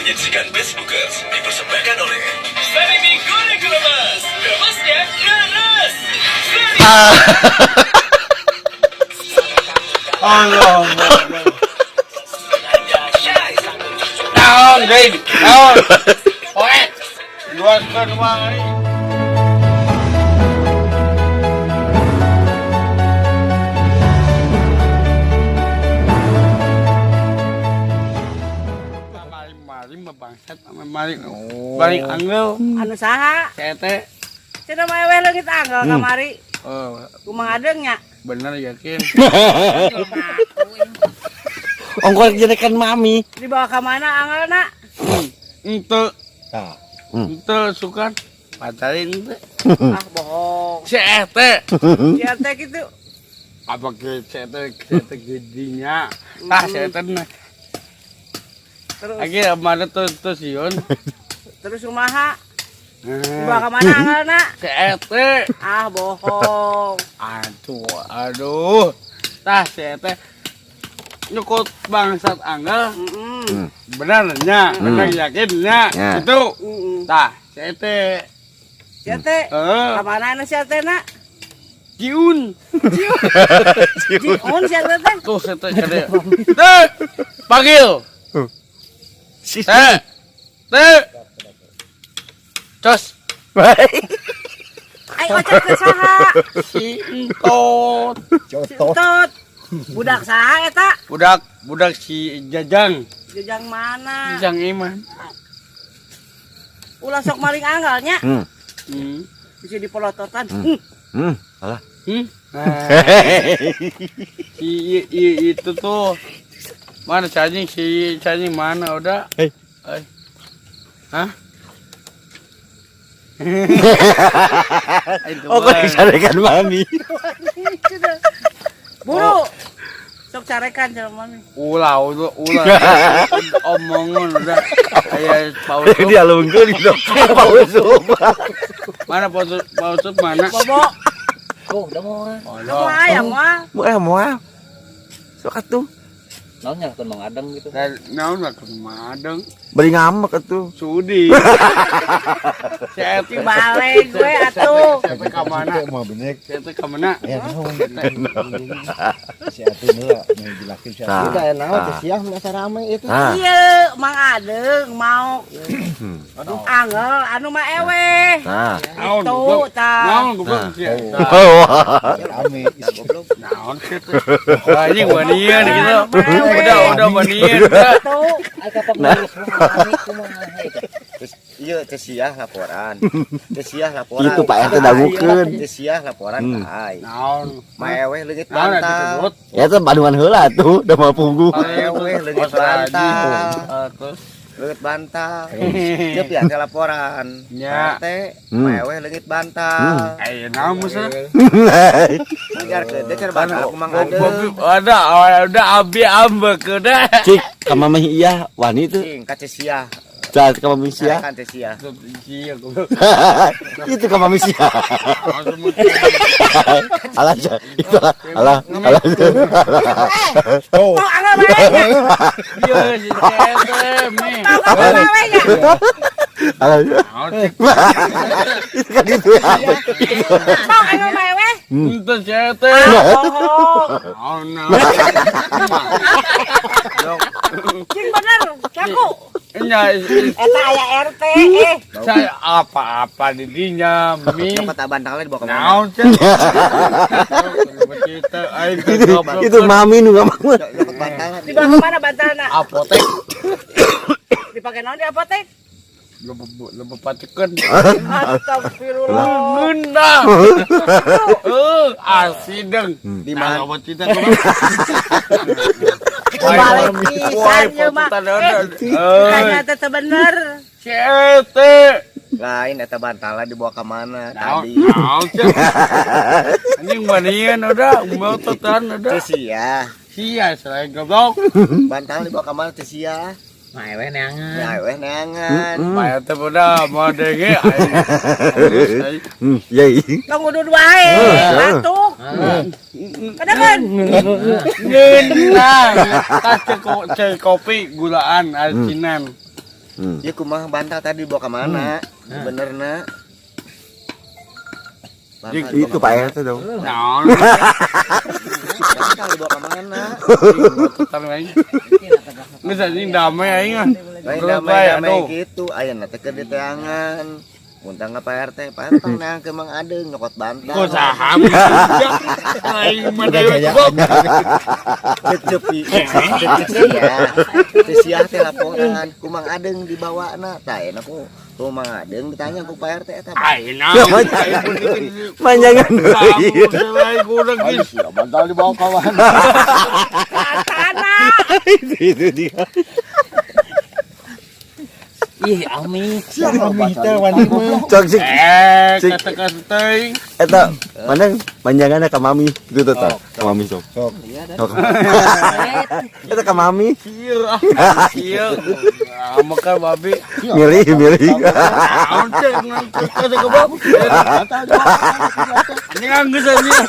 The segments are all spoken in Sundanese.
Menyaksikan Facebookers dipersembahkan oleh Sarimi Goreng Kremes. Kremesnya kremes. Sarimi. Allah. Naon deui? Naon? Oe. Luaskeun wae. Maling mah bangsat maling. Maling anggel. Anu saha? Saya teh. Cenah mah eweh leungit anggal kamari. Oh, Kumaha adeng nya? Bener yakin. Ongkos jerekan mami. Dibawa ka mana angelna? Ente. Nah. Ente sukan pacarin ente. Ah, bohong. Si ete. Si RT gitu. Apa ke si ete, si ete gedinya. Ah, si ete nah. Terus Lagi mana tuh tuh siun. Terus kumaha? Dibawa ka mana angelna? Si ete. Ah, bohong. Aduh, aduh. Tah si ete nyukut bangsat angel. Bener nya, bener yakin nya. Ya. Itu. Heeh. Tah, si ete. Si RT. Heeh. Ka mana anu si RT na? Jiun. Jiun si RT teh. Tuh si ete kade. Teh, panggil. Si. Teh. Teh. Cos. Ai ocet ke saha? Si entot. Si Entot. Budak saha eta? Budak, budak si Jajang. Jajang mana? Jajang Iman. Ulah sok maling anggalnya. Bisa dipolototan. Alah. Nah, si itu tuh mana cacing, si cacing mana udah? Hei. Eh. Hah? Itu Oh, kok mah. disarekan mami. Buru. Sok carekan jalan mami. Ulah, ulah, ulah. Omongan udah. Kayak Pak Usup. Dia lungkeun gitu. Pak Usup. Mana Pak Usup? Pak Usup mana? Bobo. Oh, Mau ayam mah. Mau moal. Sok atuh. Naon nyalakeun Mang Adeng gitu. Dan naon lah kemadeng. Bari ngambek atuh. Sudi. Saya Di balik gue atuh. Saya teh ka mana? Mau benek. Saya teh ka mana? Ya, naon. Si Atun heula, mau jelasin si Nah. Atun. Udah naon teh siah merasa rame itu. Nah. Iya, Mang Adeng mau angel anu mah eweh. Nah. Naon Itu goblok? tah. Naon goblok Nah. sih? Oh. Rame. Goblok. Naon sih teh? Wah, ini wanian gitu. Nah. Udah wanian udah. Tuh. Ai kapak nulis mah kumaha eta. Terus iya teh siah laporan. Teh siah laporan. Itu Pak RT dangukeun. Teh siah laporan ka ai. Naon? Ma eweh leungit Naon ada bantal. disebut? Ya teh Bandungan heula tuh, udah mau punggu. Ma eweh leungit bantal. Terus Leungit bantal. Dia pihak teh laporan. Ya. Pak RT, ma eweh leungit bantal. Eh, naon musuh? Biarkeun teh cenah bantal ku Mang Adeng. Ada, udah abi ambek udah. Cik, ka mamih iya wani tuh. Cing ka teh siah. Cah ka mamih sia. Carekan teh siah. Iya, goblok. Itu ka mamih sia. Alah, Cah. Itu alah, alah, alah. Tuh angel mah eweh. Iya, si tete, mi. Tau angel mah eweh nya. Alah. Naon sih? Itu kan itu ya. Tau angel mah eweh. Ente si tete. Ah, bohong. Naon, naon. Cing bener, caku. Nya, Eta aya RT eh. saya apa-apa di dinya, mi. Nyokot bantalnya dibawa ke mana? Naon sih? Kita aing goblok. Itu mami nu ngomong. Nyokot bantalnya. Dibawa ke mana bantalna? Apotek. Dipakai naon di apotek? Lebih pacekeun. Astagfirullah. Ngeunah. Eh, asideng. Di mana? Nah, kita goblok. Balik pisan ieu mah. Kayaknya teh teu bener. Si ete. Lain eta bantalnya dibawa ke mana Naon, tadi? naon sih? Anjing wanian udah, melototan udah. Teh siah. Sia selain goblok. Bantal dibawa ke mana teh siah? Mah eweh neangan. Ya eweh neangan. Pak RT udah mau denge aing. Yai. Tong udud wae, batuk. Kedengen. Ngeunah. Tas cek kopi gulaan asinan. Ya kumaha bantal tadi dibawa ke mana? Benerna. Bantal Itu dibawa Pak kemana? RT dong. Naon? Bantal dibawa ke mana? Total aing. Geus anjing damai aing ah. Lain Belum, damai-damai aduh. gitu, aya teh keur diteangan. Muntang ka Pak RT, Pak RT neang ke Mang Adeng nyokot bantal. Kok saham? Aing mah dewe Gayaan. Cecepi, cece sia teh laporan ku Mang Adeng dibawana. Tah enak ku ku Mang Adeng ditanya ku Pak RT eta. Aing naon? Manjangan deui. Aing kurang Aduh, sia bantal dibawa ka mana? Tanah. Itu dia. Ih, Ami. Siapa teh wani mah. Cok cik. Eh, Cik. kata-kata teuing. Eta mana manjanganna ka mami gitu tuh tah. Ka mami sok. Sok. Sok. Eta ka mami. Sieu ah. Sieu. Ameka babi. Milih milih. Naon cek ngangkat ke bab. Anjing geus anjing.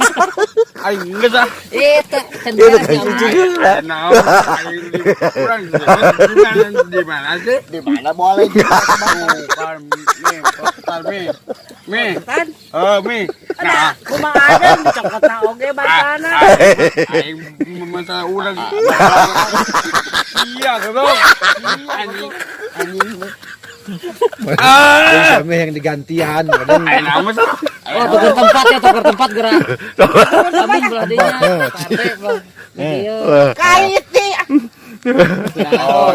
Aing geus ah. Eh, teh Itu kan cucu heula. Naon aing di kurang di mana sih? Di mana boleh? Bukan mi, total mi. Mi. Kan Eh, mi. Nah, ku Mang Adeng dicokotna oge bantalna. aing masalah urang. Iya, goblok. Anjing. Anjing. Ah, Kami yang digantian, kadang aing nama sih. Oh, tukar tempat ya, tukar tempat gerak. Kami belah dinya. Pak RT belah dieu. Kait di Oh,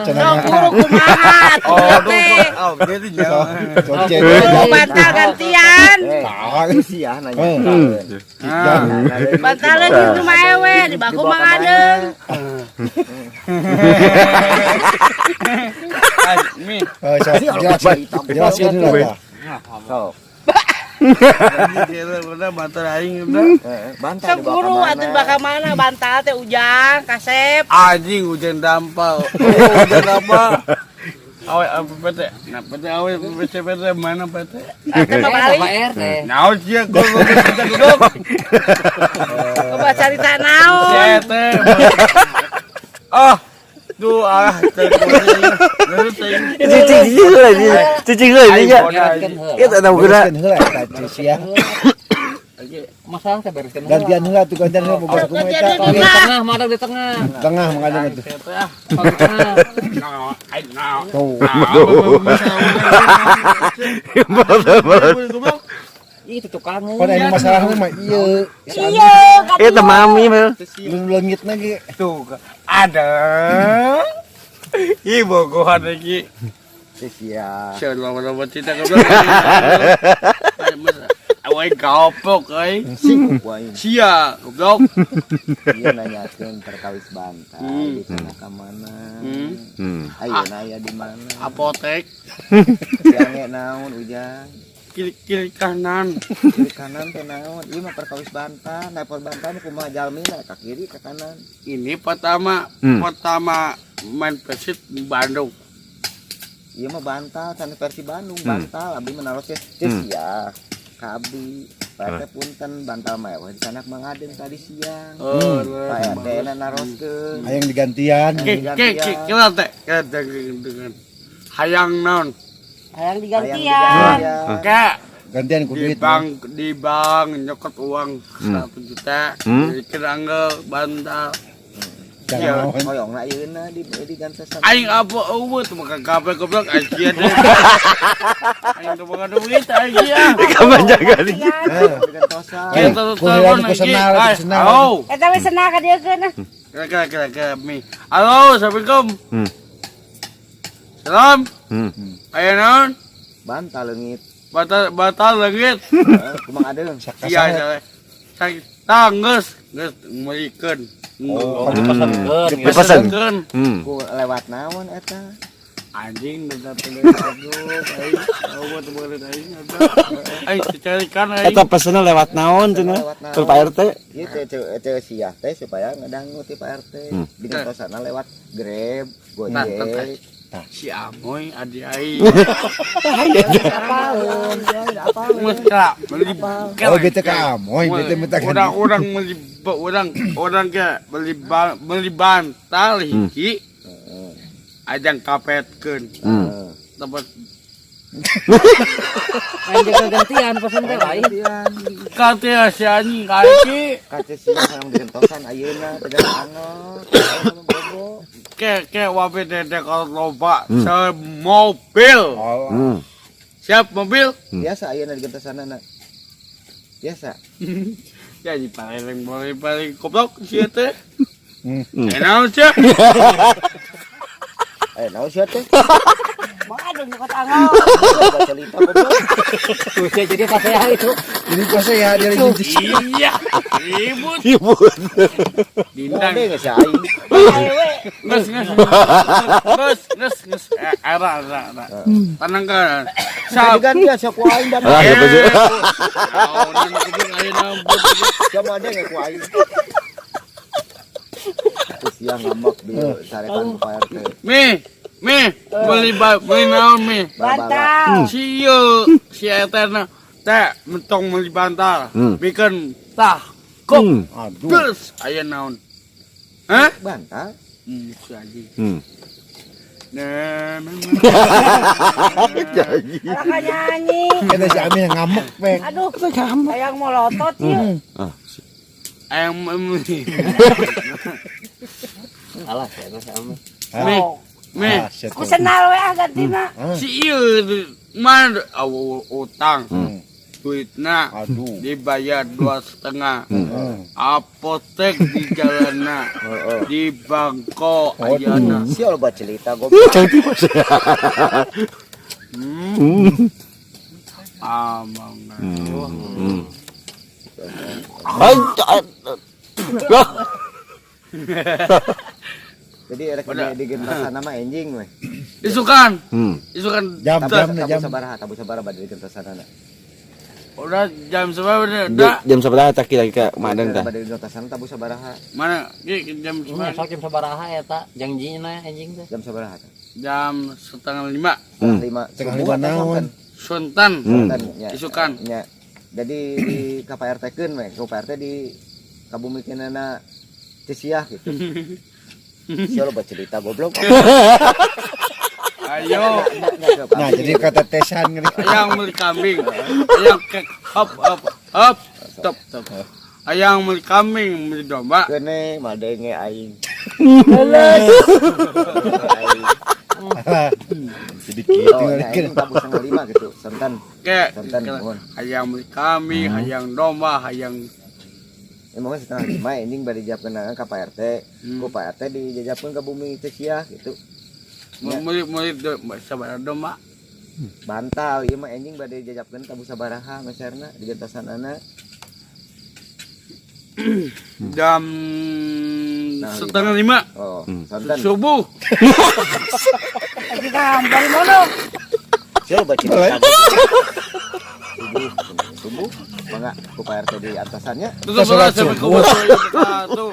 sok guru kumaha Oh, teh. oh, gitu jangan. Sok Guru bantal gantian. Tahan. Sia nanya. Ah. Bantal leungit nu mah ewe di baku Mang Adeng. Ah, Mi. Oh, sok jelasin. Jelasin dulu lah. Sok. Dia udah bantal aing udah. Bantal Sok dibawa guru ke mana? atuh bakal mana bantal teh Ujang kasep. Anjing hujan dampal. Oh, hujan dampal. Awe apa PT? Nah, PT awe PT PT mana PT? Teh mah balik. Pak RT. Naon sih gua gua kita goblok. Coba carita naon. Sia teh. Ah, tuh ah teh. Cicing cicing heula cicing heula nya. Bereskeun heula. Eta eta geura. Bereskeun heula eta cuy sia. Masalah teh bereskeun heula. Gantian heula tuh gantian heula boga kumaha eta. Kalau di tengah, mana di tengah. Tengah makanya tuh. Kalau di tengah. Tuh. Ih, itu tukangan. Pan anu masalahna mah ieu. Iya, Eta mami mah. Lu leungit lagi. Tuh, ada. Ih, bogohan lagi. Sia. Siya lama-lama cita goblok. Awe gapok euy. Sing ku aing. Sia, goblok. Ieu nanyakeun perkawis bantal di sana ka mana? Ayeuna aya di mana? Apotek Siange naon Ujang? Kiri kiri kanan. Kiri kanan teh naon? Ieu mah perkawis bantal, nepot bantal mah kumaha jalmina ka kiri ka kanan. Ini pertama pertama main Persib di Bandung. Ieu mah bantal sanes versi Bandung, bantal abdi mah naros teh sia. Ka abdi Pak RT punten bantal mah we di sana Mang Adeng tadi siang. Oh, Pak RT na naroskeun. Hayang digantian. Ke ke ke kira teh ke dengan hayang naon? Hayang Hayang digantian. digantian. Ke Gantian ku di duit. bank di bank nyokot uang 1 juta, dikira anggal bantal. Jangan. Hoyongna ieuna di digantosan. Aing apa eueuh teu maka gawe goblok aing sia deh. Aing teu boga duit aing sia. Kamanjangan. Digantosan. Eh, Kita ku heula telepon ku senal, ku senal. Halo. Eta we senang ka dieu keun. Kira kira kira kira mi. Halo, Assalamualaikum. Salam. Aya naon? Bantal leungit. Batal batal leungit. Heeh, ku Mang Adeng. Iya, saya. Saya tangges geus meulikeun. Oh, Dipesankeun. Dipesan. Ku lewat naon eta? Anjing udah goblok aing. Eueuh teu boga duit aing eta. Aing dicarikan aing. Eta pesenna lewat naon cenah? Lewat naon? Ke Pak RT. Ieu teh teu sia teh supaya ngedangu ti Pak RT. Digantosana lewat Grab, Gojek. Si Amoy adi aing. Apaleun, apaleun. Geus kira beli Oh, bete ka Amoy, bete minta ganti. Orang-orang beli orang orang ke beli beli bantal hiji. Ajang kapetkeun. Tempat Main jaga gantian pesen teh lain. Gantian. Katia si anjing kaki. Kaca sia hayang digentosan ayeuna tegas angel. Bobo. Ke ke wabe dede kalau loba semobil. Siap mobil? Biasa ayeuna digentosanana. Biasa. Ya di paling paling paling goblok sih teh. Enak sih. Eh, naon sia teh? Mang Adeng nyokot angel. Loba cerita goblok. Tuh saya jadi pasea itu. Jadi puasa ya dia lagi. Iya. Ribut. Ribut. Dindang. Mode geus aing. Ewe. Nges nges. Nges nges nges. Era era era. Tenang kan. Siap. Digantian sia ku aing dan. Ah, siapa sih? Naonan kudu ayeuna Sia mode ge ku aing. Terus sia ngambek di sarekan ku Pak RT. Mi, mi, beli beli naon mi? Bantal. Si ieu, si etena teh mentong beli bantal. Bikin tah kok. Aduh. Terus aya naon? Hah? Bantal. Si anjing. Nah, Jadi. Alah nyanyi. Kata si Amin yang ngamuk, Pek. Aduh, hayang molotot ieu. Ayam mi. Alah, saya mah sama. Mi, mi. Ah, sia Ku tuh. senal we ah gantina. Si ieu mana utang. Duitna Aduh. dibayar 2,5. Apotek di jalana, di Bangko ayana. Sia loba cerita goblok. Jadi puasa. Amang. Ay, Jadi rek digentosan mah enjing we. Isukan, isukan. Jam jam Tabu jam. sabaraha, tabu sabaraha bade digentosanana. Udah jam seberapa nih? Udah. Jam seberapa tak kira-kira Madang tah? Bade digentosan tabu sabaraha. Mana? Ki jam Ini seberapa? sok jam sabaraha eta jangjina anjing teh. Jam sabaraha tah? Jam 4.30. 4.30. Setengah Subuh lima atau naon. sonten? Suntan. Sonten, nya. Isukan. Nya. Jadi di KPRT keun we, ku Pak RT di kabumikeunana Cesiah gitu. Sia loba cerita goblok. Ayo, Nah, jadi kata tesan ngeri. ayang beli kambing. Ayang kek hop hop hop. Stop stop. Ayang beli kambing, beli domba. Keune madenge aing. Jadi gitu Oh, ngeri. nya anjing tabu 4.30 gitu. Sonten. Kek Sonten mohon. hayang beli kambing, hayang domba, hayang Emang 4.30 anjing bade dijapkeun ka Pak RT. Ku Pak RT dijajapkeun ka bumi Cesiah gitu. beli beli sabaraha domba. Bantal ieu mah anjing bade dijajapkeun tabu sabaraha meserna digentosanana. Jam Nah, 4.30 Oh, sonten. subuh. Kita bari mono. Sia loba cerita. Subuh, subuh, mangga ku Pak RT di atasannya. Tutup Sholat sampai subuh. kubur. Satu.